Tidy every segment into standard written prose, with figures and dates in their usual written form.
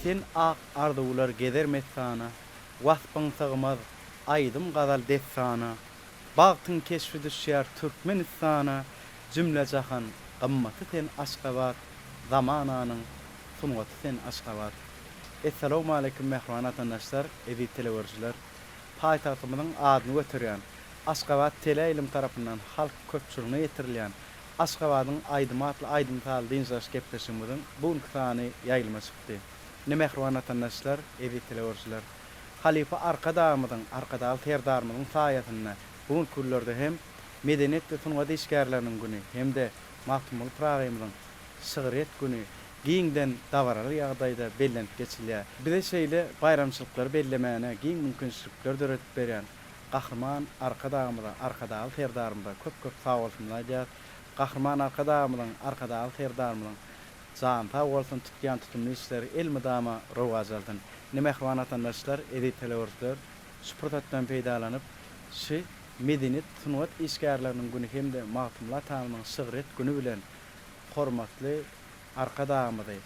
Sen ak arzuwlar gezer messana, Waspyň sygmaz aýdym-gazal dessana, Bagtyň keşbi düşýär Türkmenistana, Jümle-jahan gymmaty sen Aşgabat, Zamananyň sungaty sen Aşgabat. Essalawmaleýkim mähriban watandaşlar, eziz telegörüjiler! Paýtagtymyzyň adyny göterýän Aşgabat teleýaýlym tarapyndan halk köpçüligine ýetirilýän Aşgabadyň aýdymy atly aýdym-sazly dynç alyş gepleşigimiziň bu günki sany ýaýlyma çykdy. Ine mähriban watandaşlar, eziz telegörüjiler! Halypa Arkadagymyzyň, Arkadagly Serdarymyzyň saýasynda bu günki günlerde hem Medeniýet we sungat işgärleriniň güni hem-de Magtymguly Pyragymyzyň şygryýet güni giňden dabaraly ýagdaýda bellenip geçilýär. Bize şeýle baýramçylyklary bellemäne giň mümkinçilikler döredip berýän Gahryman Arkadagymyza, Arkadagly Serdarymyza köp-köp sagbolsunymyzy aýdýarys. Gahryman Arkadagymyzyň, Arkadagly Serdarymyzyň jany sag bolsun, tutýan tutumly işleri elmydama rowaç alsyn. Ine, mähriban watandaşlar, eziz telewürjiler, şu pursatdan peýdalanyp, şu Medeniýet, sungat işgärleriniň güni hem-de Magtymguly atamyzyň şygryýet güni bilen hormatly Arkadagymyzy,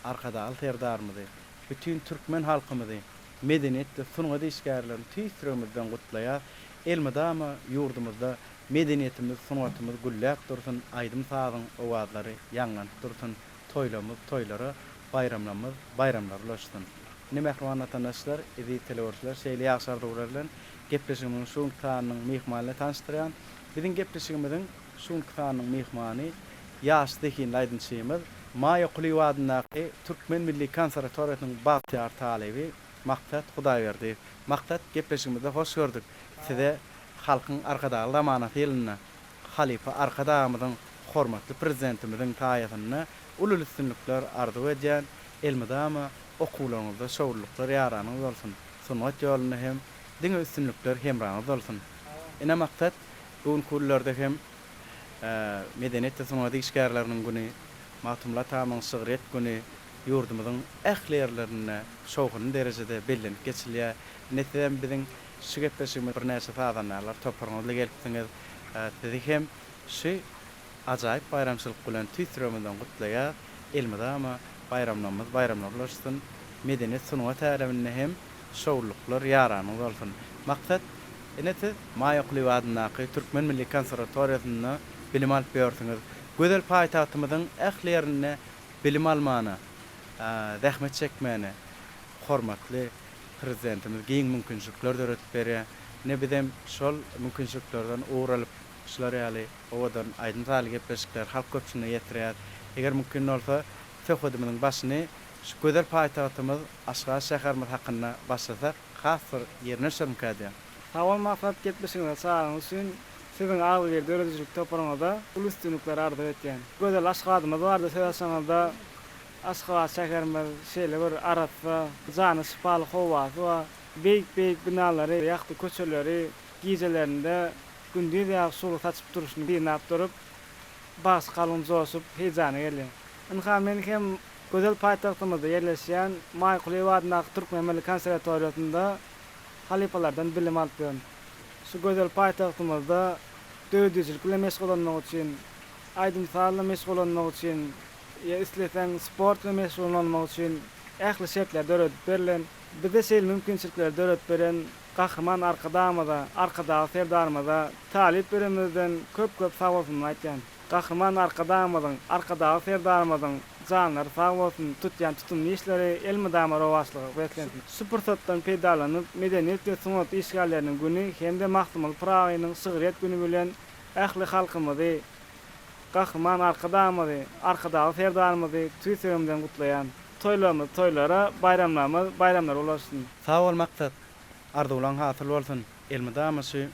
Arkadagly Serdarymyzy, bütin türkmen halkymyzy, medeniýet we sungat işgärlerini tüýs ýüregimizden gutlaýas. Elmydama ýurdumyzda medeniýetimiz, sungatymyz gülläp dursun, aýdym-sazyň owazlary ýaňlanyp dursun, toýlarymyz toýlara, baýramlarymyz baýramlara ulaşsyn. Ine, mähriban watandaşlar, eziz telegörüjiler, şeýle ýagşy arzuwlar bilen gepleşigimiziň şu günki sanynyň myhmanyny tanyşdyrýan. Biziň gepleşigimiziň şu günki sanynyň myhmany ýaş zehinli aýdymçymyz, Maýa Kulyýewa adyndaky Türkmen milli konserwatoriýasynyň bagtyýar talyby Maksat Hudaýberdiýew. Maksat, gepleşigimizde hoş gördük. Size Halkyň Arkadagly zamanasy ýylynda halypa Arkadagymyzyň, hormatly Prezidentimiziň saýasynda uly üstünlikler arzuw edýän. Elmydama okuwlaryňyzda şowlulyklar ýaranyňyz bolsun! Sungat ýolunda hem diňe üstünlikler hemraňyz bolsun! Ine Maksat, bu günki günlerde hem Medeniýet we sungat işgärleriniň güni, Magtymguly atamyň şygryýet güni ýurdumyzyň ähli ýerlerinde şowhunly derejede bellenip geçilýär. Ine sizem biziň şu gepleşigimize birnäçe sazandarlar toparyňyzla gelipsiňiz. Sizi hem şu ajaýyp baýramçylyk bilen tüýs ýüregimizden gutlaýas. Elmydama baýramlarymyz baýramlara ulaşsyn. Medeniýet sungat äleminde hem şowlulyklar ýaranyňyz bolsun. Maksat, ine siz Maýa Kulyýewa adyndaky Türkmen milli konserwatoriýasynda bilim alyp ýörsüňiz. Gözel paýtagtymyzyň ähli ýerinde bilim almana, zähmet çekmäne hormatly Prezidentimiz giň mümkinçilikler döredip berýär. Ine bizem şol mümkinçiliklerden ugur alyp, şular ýaly owadan aýdym-sazly gepleşikleri halk köpçüligine ýetirýäris. Eger mümkin bolsa, söhbedimiziň başyny şu gözel paýtagtymyz Aşgabat şäherimiz hakynda başlasak, has bir ýerine düşermikä diýýän. Sag bol Maksat gepleşigiňize çagyryňyz üçin siziň agzybir döredijilik toparyňyza uly üstünlikler arzuw etýän. Gözel Aşgabadymyz barada söz açanyňyzda Aşgabat şäherimiz şeýle bir arassa, jana şypaly howasy bar. Beýik-beýik binalary, ýagty köçeleri gijelerinde gündiz ýaly şugla saçyp durşuny synlap durup, bagşy kalbyň joşup, heýjana gelýär. Ynha men hem Gözel paýtagtymyzda ýerleşýän Maý Kulyýewa adyndaky Türkmen milli konserwatoriýasynda halypalardan bilim alyp ýörün. Şu gözel paýtagtymyzda döredijilik bilen meşgullanmak üçin, aýdym-saz bilen meşgullanmak üçin, ýa isleseň sport bilen meşgullanmak üçin ähli şertler döredip berlen. Bize şeýle mümkinçilikleri döredip beren Gahryman Arkadagymyza, Arkadagly Serdarymyza talyp ýörenimizden köp-köp sagbolsunymyzy aýtýan. Gahryman Arkadagymyzyň, Arkadagly Serdarymyzyň janlary sag bolsun, tutýan tutumly işleri elmydama rowaçlyga beslensin. Şu pursatdan peýdalanyp, Medeniýet we sungat işgärleriniň güni hem-de Magtymguly Pyragynyň şygryýet güni bilen ähli halkymyzy, Gahryman Arkadagymyzy, Arkadagly Serdarymyzy tüýs ýüregimden gutlaýan. Toýlarymyz toýlara, baýramlarymyz baýramlara ulaşsyn. Sag bol Maksat! Arzuwlaň hasyl bolsun! Elmydama şu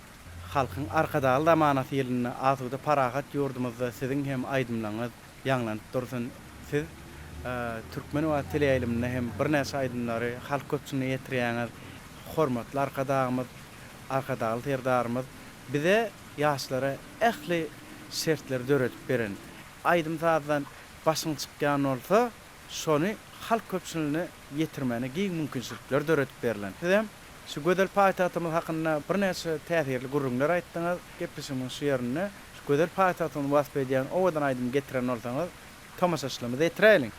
Halkyň Arkadagly zamanasy ýylynda asuda parahat ýurdumyzda siziň hem aýdymlaryňyz ýaňlanyp dursun. Siz Türkmen owazy teleýaýlymynda hem birnäçe aýdymlary halk köpçüligine ýetirýäňiz. Hormatly Arkadagymyz, Arkadagly Serdarymyz bize ýaşlara ähli şertleri döredip beren. Aýdym-sazdan başyň çykýan bolsa, şony halk köpçüligine ýetirmäne giň mümkinçilikler döredip berlen. Sizem Şu gözel paýtagtymyz hakynda birnäçe täsirli gürrüňler aýtdyňyz. Gepleşigimiziň şu ýerinde şu gözel paýtagtymyzy wasp edýän owadan aýdymy getiren bolsaňyz, tomaşaçylarymyza ýetiräýeliň.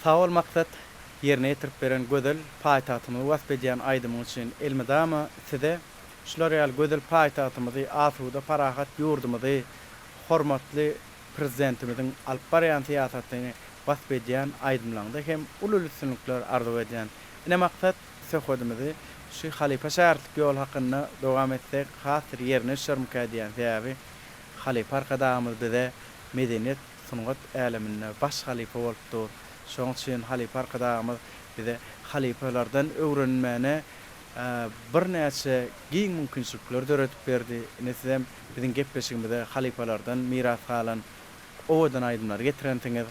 Sag bol Maksat, ýerine ýetirip beren gözel paýtagtymyzy wasp edýän aýdymyň üçin elmydama size şular ýaly gözel paýtagtymyzy, asuda parahat ýurdumyzy, hormatly Prezidentimiziň alyp barýan syýasatyny wasp edýän aýdymlaňda hem uly üstünlikler arzuw edýän. Ine Maksat, söhbedimizi şu halypa-şägirtlik ýoly hakynda dowam etsek has bir ýerine düşermikä diýýän sebäbi halypa Arkadagymyz bize medeniýet sungat äleminde baş halypa bolup dur. Şoň üçin halypa Arkadagymyz bize halypalardan öwrenmäne birnäçe giň mümkinçilikleri döredip berdi. Ine sizem biziň gepleşigimize halypalardan miras galan owadan aýdymlary getirensiňiz.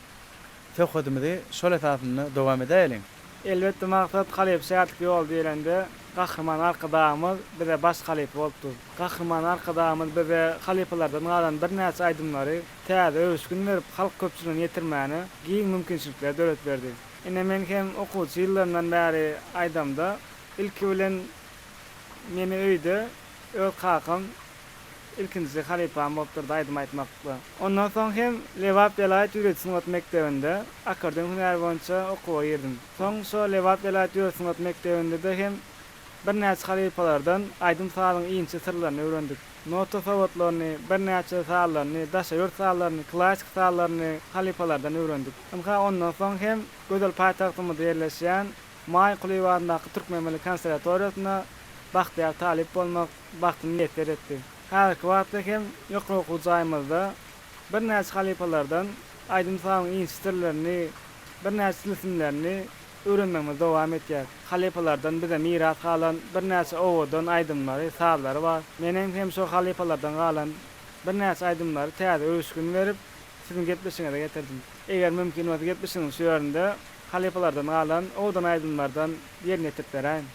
Söhbedimizi şol esasynda dowam edäýeliň. Elbetde Maksat halypa şägirtlik ýoly diýlende Gahryman Arkadagymyz bize baş halypa bolup dur. Gahryman Arkadagymyz bize halypalardan galan birnäçe aýdymlary täze öwüşgin berip halk köpçüligine ýetirmäne giň mümkinçilikleri döredip berdi. Ine men hem okuwçy ýyllarymdan bäri aýdamda ilki bilen meni öýde öz kakam ilkinji halypam bolup durdy aýdym aýtmakda. Ondan soň hem Lebap welaýat ýuridik sungat mekdebinde akkordeon hünäri boýunça okuwa girdim. Soň şo Lebap welaýat ýuridik sungat mekdebinde-de hem birnäçe halypalardan aýdym-sazyň inçe syrlaryny öwrendik. Nota sowatlaryny, birnäçe sazlaryny, daşary ýurt sazlaryny, klassiki sazlaryny halypalardan öwrendik. Ynha ondan soň hem gözel paýtagtymyzda ýerleşýän Maý Kulyýew adyndaky Türkmen milli konserwatoriýasynda bagtyýar talyp bolmak bagtyny miýesser etdi. Häzirki wagtda hem ýokary okuw jaýymyzda birnäçe halypalardan aýdym-sazyň inçe syrlaryny, birnäçe tilsimlerini öwrenmegimizi dowam etýär. Halypalardan bize miras galan birnäçe owadan aýdymlary, sazlary bar. Menem hem şo halypalardan galan birnäçe aýdymlary täze öwüşgin berip, siziň gepleşigiňize getirdim. Eger mümkin bolsa gepleşigiň şu ýerinde halypalardan galan owadan aýdymlardan ýerine ýetirip beräýiň.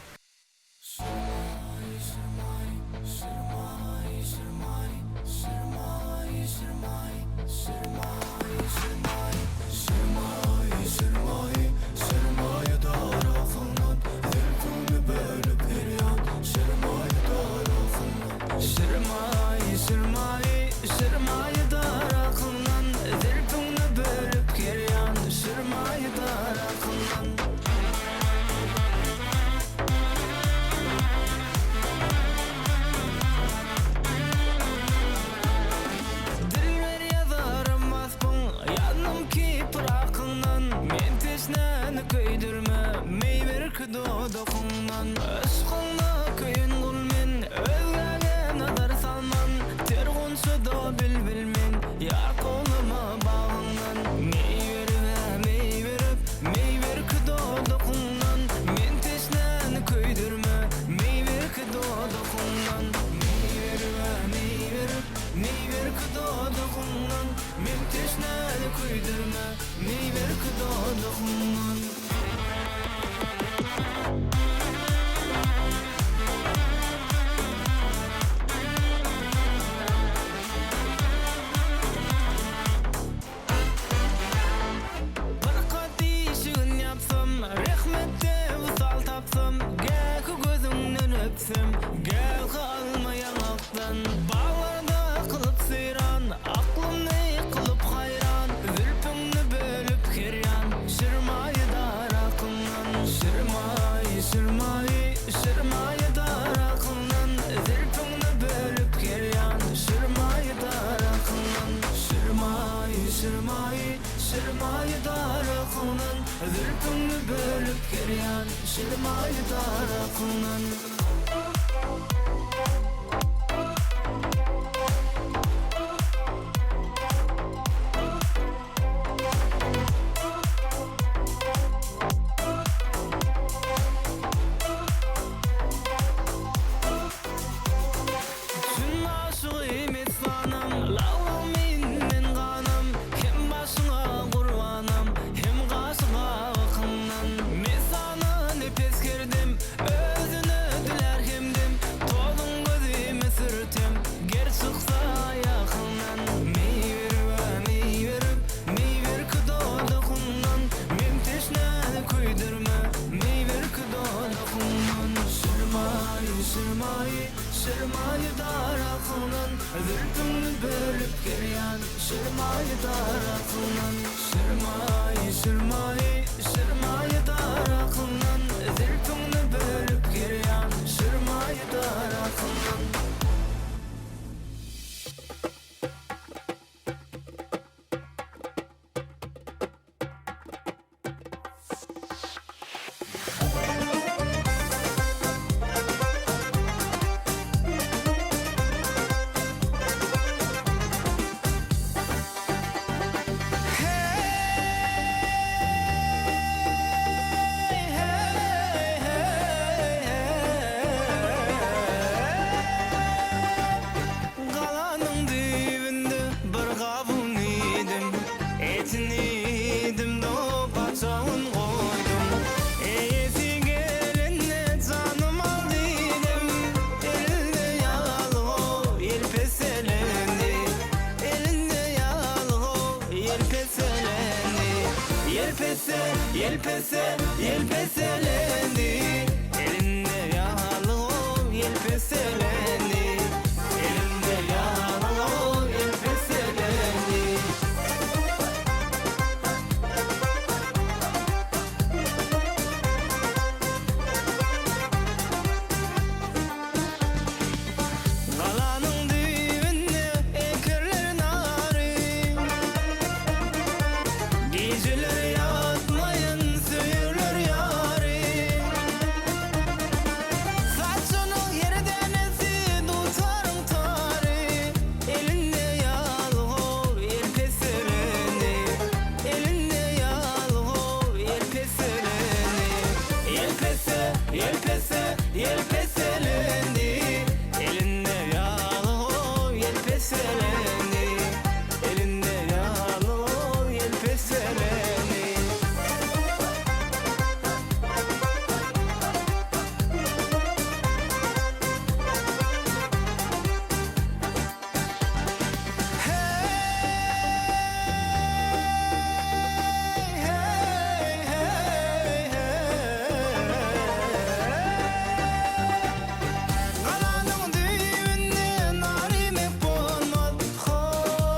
Dilber ýazarym waspyň, ýazdym ki pyrakyňdan, Men teşnäni köýdürme, meý berki dodakyňdan. Yşkyňda köýen gul men, özgäge nazar salman, Ter gunçada bilbil men, ýar kowlama bagyňdan. Meý berib-ä, meý berip, meý berki dodakyňdan, Men teşnäni köýdürme, meý berki dodakyňdan. Meý berib-ä, meý berip, meý berki dodakyňdan, Men teşnäni köýdürme, meý berki dodakyňdan. Bir gat işigin ýapsam, Rehmetde wysal tapsam, Gähi gözüňden öpsem, Gähi alma ýaňakdan. Baglarda kylyp seýran, Aklymny kylyp haýran, Zülpüňni bölüp her ýan, Şirmaýy darakyňdan. Şirmaýy, şirmaýy, Şirmaýy darakyňdan, Zülpüňni bölüp her ýan, Şirmaýy darakyňdan. Şirmaýy, şirmaýy, şirmaýy darakyňdan, Zülpüňni bölüp her ýan, Şirmaýy darakyňdan. Çyn aşygy messanam, Laglam inden ganam, Hem başyňa gurbanam, Hem gaşy gabakyňdan. Messana nepes herdem, Özüne dilär hemdem, Tozuň gözüme sürtem, Ger çyksa aýakyňdan. Meý berib-ä, meý berip, Meý berki dodakyňdan, Men teşnäni köýdürme, Meý berki dodakyňdan. Şirmaýy, şirmaýy. Şirmaýy daragtyndan Zülpüňni bölüp gelýän Şirmaýy daragtyndan Şirmaýy, şirmaýy, şirmaýy daragtyndan Zülpüňni bölüp gelýän Şirmaýy daragtyndan. Galanyň düýbünde bir gawun iýdim. Etini iýdim-de gaçagyn goýdum. Eýesi gelende janym al diýdim. Elinde ýalgo ýelpeselendi. Elinde ýalgo ýelpeselendi. Ýelpese, ýelpese, ýelpeselendi. Elinde ýalgo ýelpeselendi. Elinde ýalgo ýelpeselendi. Galanyň düýbünde ekerler nary. Gijeler ýatmaýyn söýerler ýary. Saçynyň her dänesi dutaryň tary. Elinde ýalgo ýelpeseleni. Elinde ýalgo ýelpeseleni. Ýelpese, ýelpese, ýelpeseleni. Elinde ýalgo ýelpeseleni. Elinde ýalgo ýelpeseleni. Hey, hey, hey, hey. Galanyň düýbünde nar iýmek bolmaz, ho-o,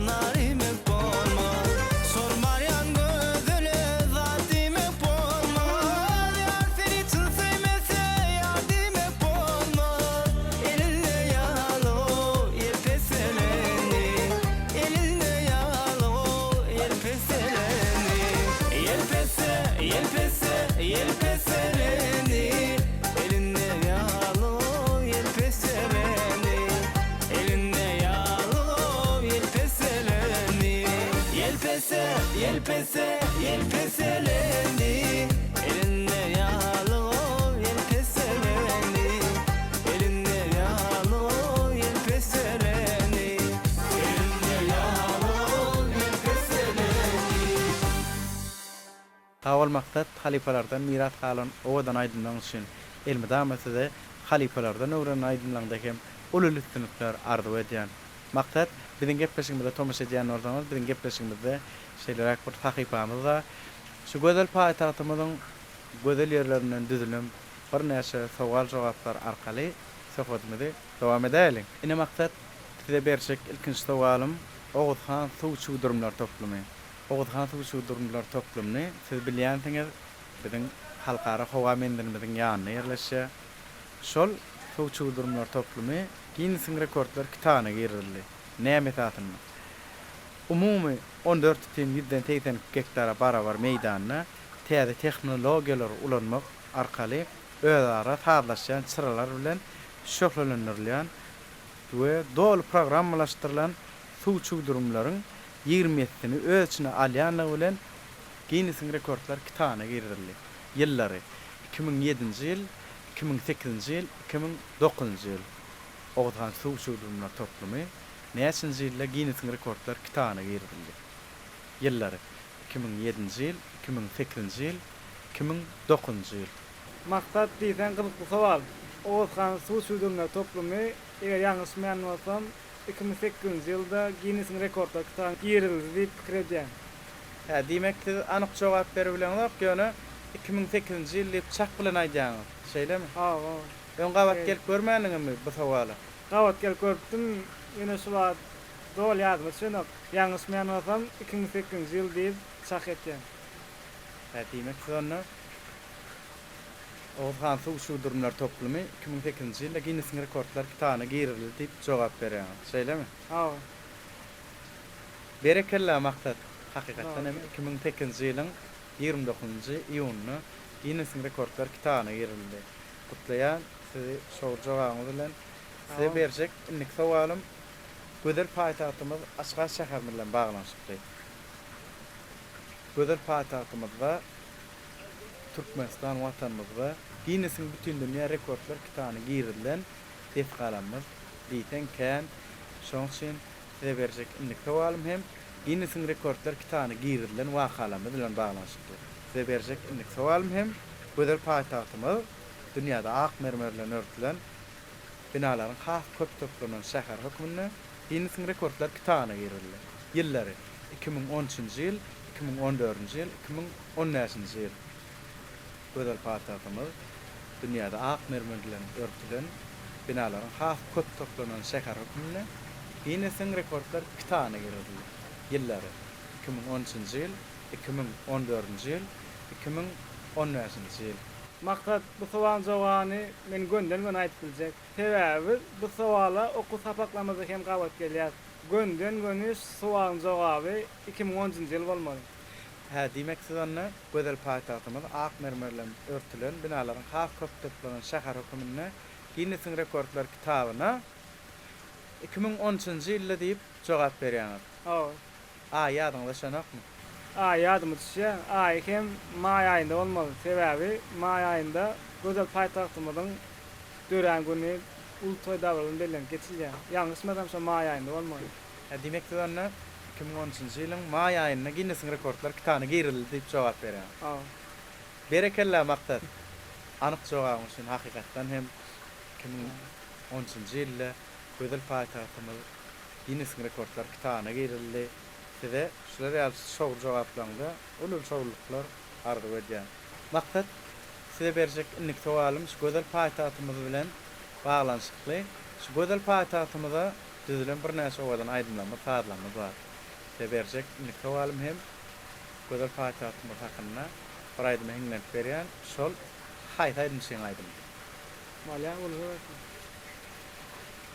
nar iýmek bolmaz. Şol barýan gözele zat diýmek bolmaz. Ýar seni çyn söýmese, ýar diýmek bolmaz. Elinde ýaly ýelpeselendi, elinde ýaly ýelpeselendi. Ýelpese, ýelpese, ýelpeselendi. Elinde ýaly ýelpeselendi. Elinde ýaly ýelpeselendi. Ýelpese, ýelpese, ýelpeselendi. Elinde ýaly ýelpeselendi. Elinde ýaly ýelpeselendi. Elinde ýaly ýelpeselendi. Sag bol Maksat halypalardan miras galan owadan aýdymlaň üçin. Elmydama size halypalardan öwrenen aýdymlaňda hem uly üstünlikler arzuw edýän. Maksat biziň gepleşigimize tomaşa edýän bolsaňyz biziň gepleşigimizde şeýleräk bir sahypamyz bar. Şu gözel paýtagtymyzyň gözel ýerlerinden düzülen birnäçe sowal-jogaplar arkaly söhbetimizi dowam edäýeliň. Ine Maksat size berjek ilkinji sowalym Oguzhan suw çüwdürimler toplumy. Oguzhan suw çüwdürimler toplumyny siz bilýänsiňiz, biziň Halkara howa menzilimiziň ýanynda ýerleşýär. Şol suw çüwdürimler toplumy Ginnesiň rekordlar kitabyna girizildi. Näme esasynda? Umumy 14 bütin ýüzden 82 gektara barabar meýdanda täze tehnologiýalary ulanmak arkaly özara sazlaşýan çyralar bilen şöhlelendirilýän we doly programmalaşdyrylan suw çüwdürimleriň 20 ýedisini öz içine alýanlygy bilen Ginnesiň rekordlar kitabyna girizildi. Ýyllary, 2007-nji ýyl, 2008-nji ýyl, 2009-njy ýyl. Oguzhan suw çüwdürimler toplumy näçinji ýylda Ginnesiň rekordlar kitabyna girizildi? Ýyllary, 2007-nji ýyl, 2008-nji ýyl, 2009-njy ýyl. Maksat, diýseň gyzykly sowal. Oguzhan suw çüwdürimler toplumy, eger ýalňyşmaýan bolsam, 2008-nji ýylda Ginnesiň rekordlar kitabyna girizildi diýip pikir edýän. Hä, diýmek siz anyk jogap beribileňzok, ýöne 2008-nji ýyl diýip çak bilen aýdýaňyz, şeýlemi? Hawa. Öň gabat gelip görmändiňizmi bu sowala? Gabat gelip görüpdim, ýöne şu wagt doly ýadyma düşenok. Ýalňyşmaýan bolsam, 2008-nji ýyl diýip çak etýän. Hä, diýmek siz onda Oguz han suw çüwdürimler toplumy 2008-nji ýylda Ginnesiň rekordlar kitabyna girizildi diýip jogap berýäňiz, şeýlemi? Hawa. Berekella Maksat! Hakykatdan hem 2008-nji ýylyň 29-njy iýunynda Ginnesiň rekordlar kitabyna girizildi. Gutlaýan sizi şowly jogabyňyz bilen. Size berjek indiki sowalym gözel paýtagtymyz Aşgabat şäherimiz bilen baglanyşykly. Gözel paýtagtymyzda Türkmenistan Watanymyzda Ginnesiň Bütindünýä rekordlar kitabyna girizilen desgalarymyz diýseň kän. Şonuň üçin size berjek indiki sowalym hem Ginnesiň rekordlar kitabyna girizilen wakalarymyz bilen baglanyşykly. Size berjek indiki sowalym hem gözel paýtagtymyz dünýäde ak mermer bilen örtülen binalaryň has köp toplanan şäheri hökmünde Ginnesiň rekordlar kitabyna girizildi. Ýyllary, 2013-nji ýyl, 2014-nji ýyl, 2015-nji ýyl. Gözel paýtagtymyz dünýäde ak mermer bilen örtülen binalaryň has köp toplanan şäheri hökmünde Ginnesiň rekordlar kitabyna girizildi. Ýyllary, 2013-nji ýyl, 2014-nji ýyl, 2015-nji ýyl. Maksat, bu sowalyň jogabyny men gönden-göni aýdyp biljek. Sebäbi biz bu sowala okuw sapaklarymyzda hem gabat gelýäris. Gönden-göni şu sowalyň jogaby 2010-njy ýyl bolmaly. Hä, diýmek siz onda gözel paýtagtymyz ak mermer bilen örtülen binalaryň has köp toplanan şäher höküminde Ginnesiň rekordlar kitabyna 2013-nji ýylda diýip jogap berýäňiz. Hawa. Aý ýadyňyza düşenokmy? Aý ýadyma düşýär. Aýy hem maý aýynda bolmaly. Sebäbi maý aýynda gözel paýtagtymyzyň dörän güni uly toý dabaraly bellenip geçilýär. Ýalňyşmasam şo maý aýynda bolmaly. Hä, diýmek siz onda 2013-nji ýylyň maý aýynda Ginnesiň rekordlar kitabyna girizildi diýip jogap berýäňiz. Hawa. Berekella Maksat! Anyk jogabyň üçin hakykatdan hem 2013-nji ýylda gözel paýtagtymyz Ginnesiň rekordlar kitabyna girizildi. Size şular ýaly şowly jogaplaryňyzda uly-uly şowlulyklar arzuw edýän. Maksat, size berjek indiki sowalym şu gözel paýtagtymyz bilen baglanyşykly. Şu gözel paýtagtymyza düzülen birnäçe owadan aýdymlarymyz, sazlarymyz bar. Size berjek indiki sowalym hem gözel paýtagtymyz hakynda bir aýdyma hiňlenip berýän. Şol haýsy aýdymçyň aýdymy? Bolýar, uly höwes bilen.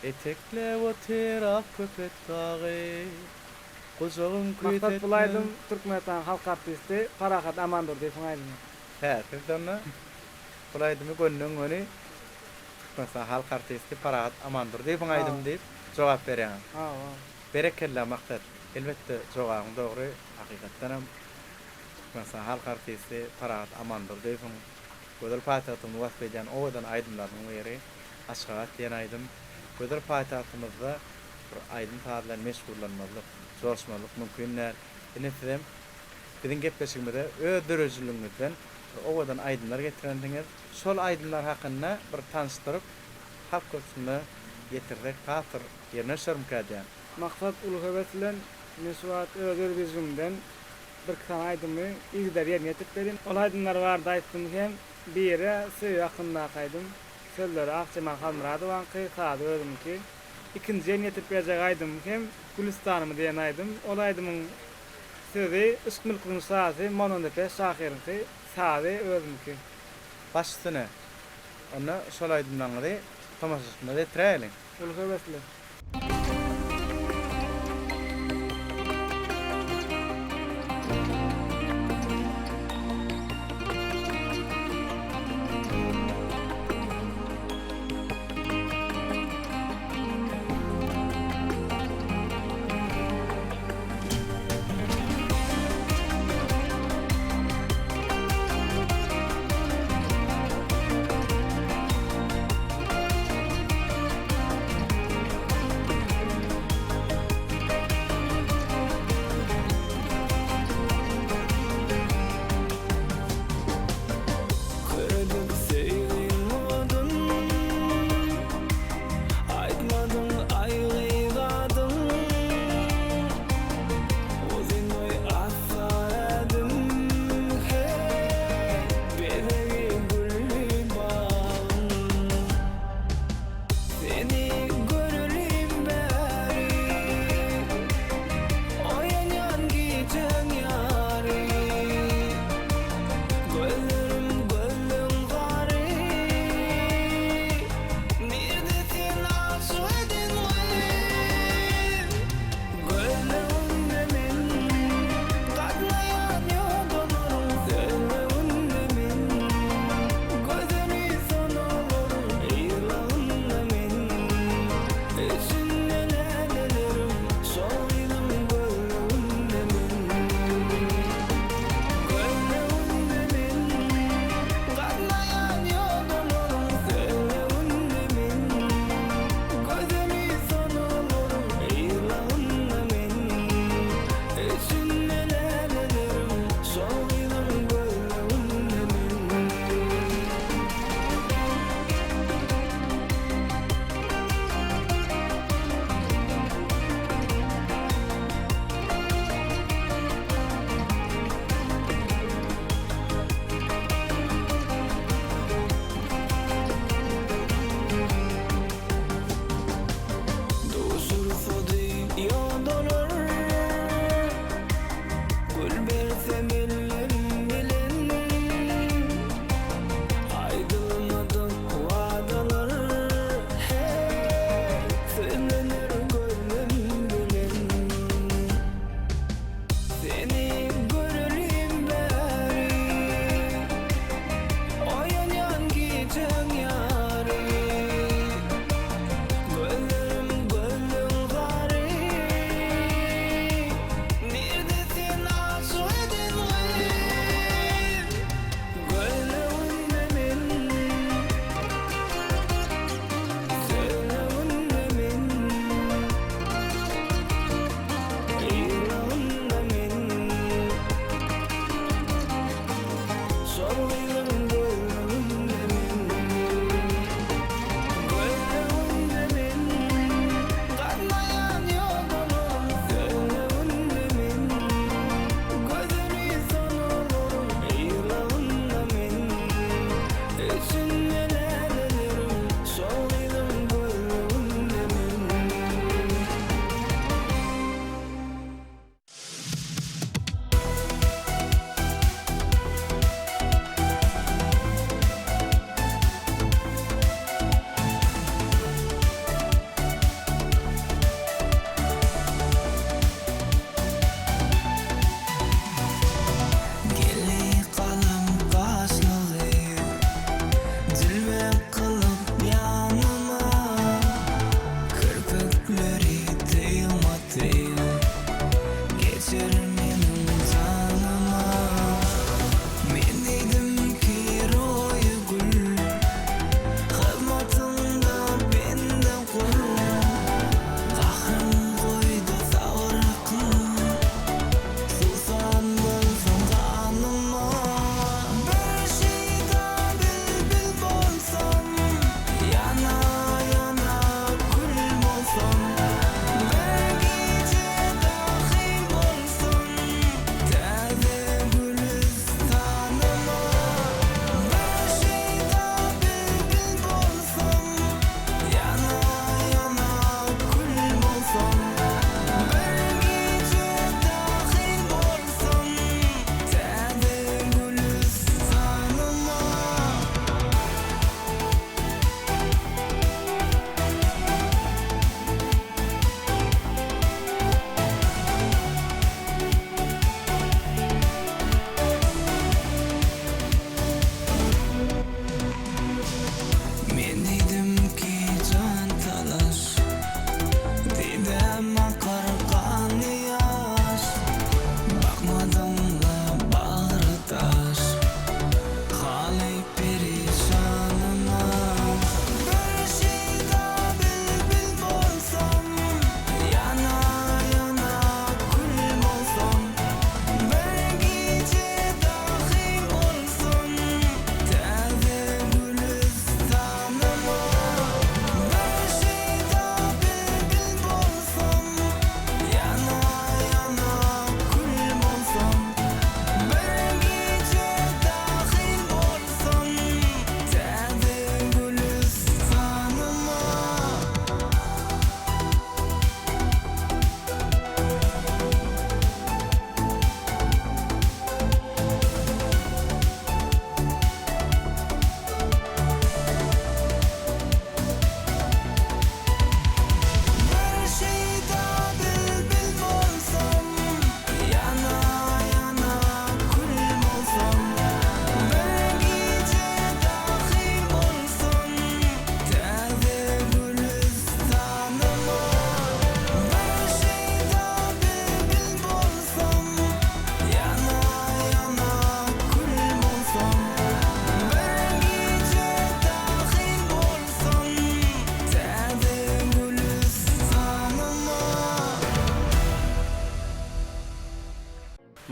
Etekläp otyr ak köpet dagy, Gujagyn Maksat bul küýsetmez. aýdym Türkmenistanyň halk artisti Parahat Amandurdyýewiň aýdymy. Hä, siz onda bul aýdymy gönden-göni Türkmenistanyň halk artisti Parahat Amandurdyýewiň aýdymy Hawa. diýip jogap berýäňiz. Hawa. Berekella Maksat. Elbetde jogabyň dogry. Hakykatdanam Türkmenistanyň halk artisti Parahat Amandurdyýewiň gözel paýtagtymyzy wasp edýän owadan aýdymlarynyň biri. Aşgabat diýen aýdym gözel paýtagtymyzda bir aýdym-saz bilen meşgullanmazlyk, joşmazlyk mümkin däl. Ine sizem biziň gepleşigimize öz döredijiligiňizden bir owadan aýdymlar getirensiňiz. Şol aýdymlar hakynda bir tanyşdyryp, halk köpçüligine ýetirsek has bir ýerine düşermikä diýýän. Maksat uly höwes bilen men şu wagt öz döredijiligimden birki sany aýdymy yzygider ýerine ýetirip berýän. Ol aýdymlar barada aýtdym hem biri söýgi hakyndaky aýdym. Sözleri Akjemal Halmyradowaňky, sazy özümiňki. Ikinji ýerine ýetirip berjek aýdymym hem Gülüstanymy diýen aýdym. Ol aýdymyň sözi Yşk mülküniň şasy Mollanepes şahyryňky, sazy özümiňki. Baş üstüne. Onda şol aýdymlaryňyzy tomaşaçymyza ýetiräýeliň. Uly höwes bilen.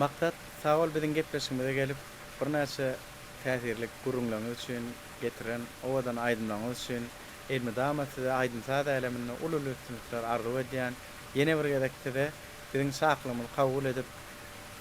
Maksat, sag bol biziň gepleşigimize gelip, birnäçe täsirli gürrüňleriňiz üçin, getiren owadan aýdymlaryňyz üçin elmydama size aýdym-saz äleminde uly-uly üstünlikler arzuw edýän. Ýene bir gezek size biziň çakylygymyzy kabul edip,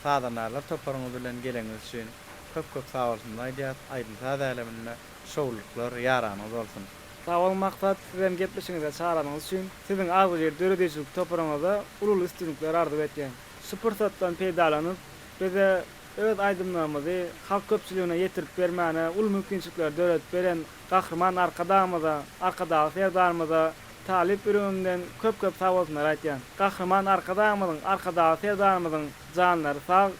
sazandarlar toparyňyz bilen geleniňiz üçin köp-köp sagbolsunymyzy aýdýas, aýdym-saz äleminde şowlulyklar ýaranyňyz bolsun! Sag boluň Maksat, sizem gepleşigiňize çagyranyňyz üçin. Siziň agzybir döredijilik toparyňyza uly-uly üstünlikler arzuw etýän. Şu pursatdan peýdalanyp, bize öz aýdymlarymyzy halk köpçüligine ýetirip bermäne uly mümkinçilikleri döredip beren Gahryman Arkadagymyza, Arkadagly Serdarymyza talyp ýüregimden köp-köp sagbolsunlar aýtýan. Gahryman Arkadagymyzyň, Arkadagly Serdarymyzyň janlary sag,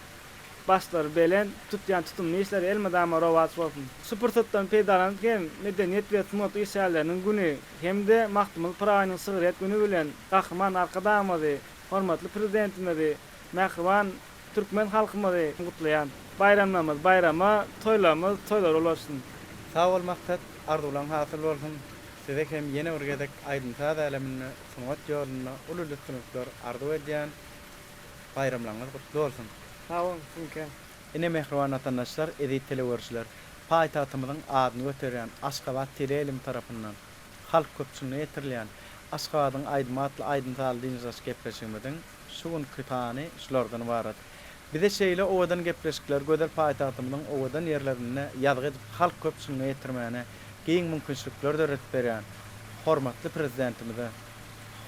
başlary belent, tutýan tutumly işleri elmydama rowaç bolsun! Şu pursatdan peýdalanyp hem Medeniýet we sungat işgärleriniň güni hem-de Magtymguly Pyragynyň şygryýet güni bilen Gahryman Arkadagymyzy, hormatly Prezidentimizi, mähriban türkmen halkymyzy gutlaýan. Baýramlarymyz baýrama, toýlarymyz toýlara ulaşsyn! Sag bol Maksat, arzuwlaň hasyl bolsun! Size hem ýene bir gezek aýdym-saz äleminde, sungat ýolunda uly üstünlikler arzuw edýän. Baýramlaryňyz gutly bolsun! Sag boluň, siziňkem. Ine mähriban watandaşlar, eziz telegörüjiler, paýtagtymyzyň adyny göterýän Aşgabat teleýaýlymy tarapyndan halk köpçüligine ýetirilýän Aşgabadyň aýdymy atly aýdym-sazly dynç alyş gepleşigimiziň şu günki sany şulardan ybarat. Bize şeýle owadan gepleşikleri gözel paýtagtymyzyň owadan ýerlerinde ýazgy edip halk köpçüligine ýetirmäne giň mümkinçilikler döredip berýän hormatly Prezidentimize,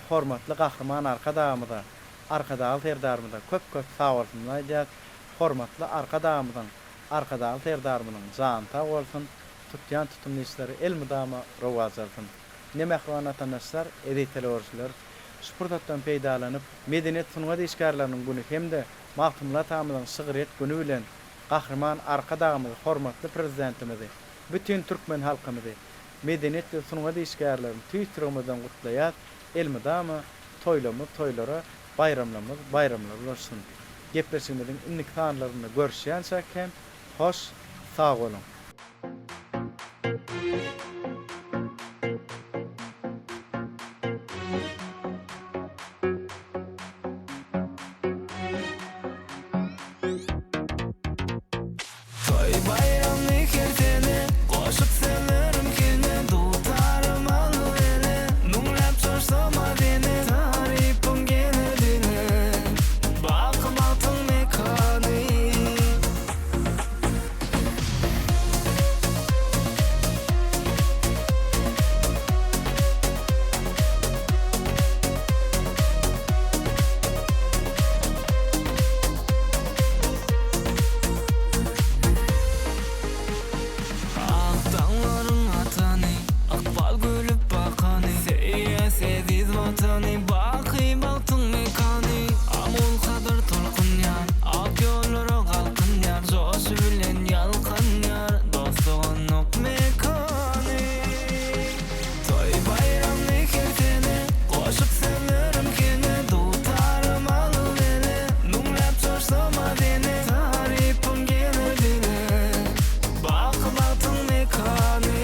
hormatly Gahryman Arkadagymyza, Arkadagly Serdarymyza köp-köp sagbolsunymyzy aýdýas. Hormatly Arkadagymyzyň, Arkadagly Serdarymyzyň jany sag bolsun, tutýan tutumly işleri elmydama rowaç alsyn. Ine mähriban watandaşlar, eziz telegörüjiler, şu pursatdan peýdalanyp, Medeniýet sungat işgärleriniň güni hem-de Magtymguly atamyzyň şygryýet güni bilen Gahryman Arkadagymyzy, hormatly Prezidentimizi, bütin türkmen halkymyzy, medeniýet we sungat işgärlerini tüýs ýüregimizden gutlaýas, elmydama toýlamyz toýlara, baýramlamyz baýramlara ulaşsyn. Gepleşigimiziň indiki sanlarynda görüşýänçäk hem hoş sag boluň! Toý baýramly her sene, Goşup sözlerim hine, Dutarym alyp ele, Müňläp joşsam azene, Tarypyň geler dile, Baky bagtyň mekany. Ak daňlaryň atany, Ykbal gülüp bakany, Söýýäs eziz Watany, Baky bagtyň mekany. Amul kadyr tolkunýar, Ak ýollara galkynýar, Joşy bilen ýalkanýar, Dost-doganlyk mekany. Toý baýramly her sene, Goşup sözlerim hene, Dutarym alyp ele, Müňläp joşsam azene, Tarypym geler dile, Baky bagtyň mekany.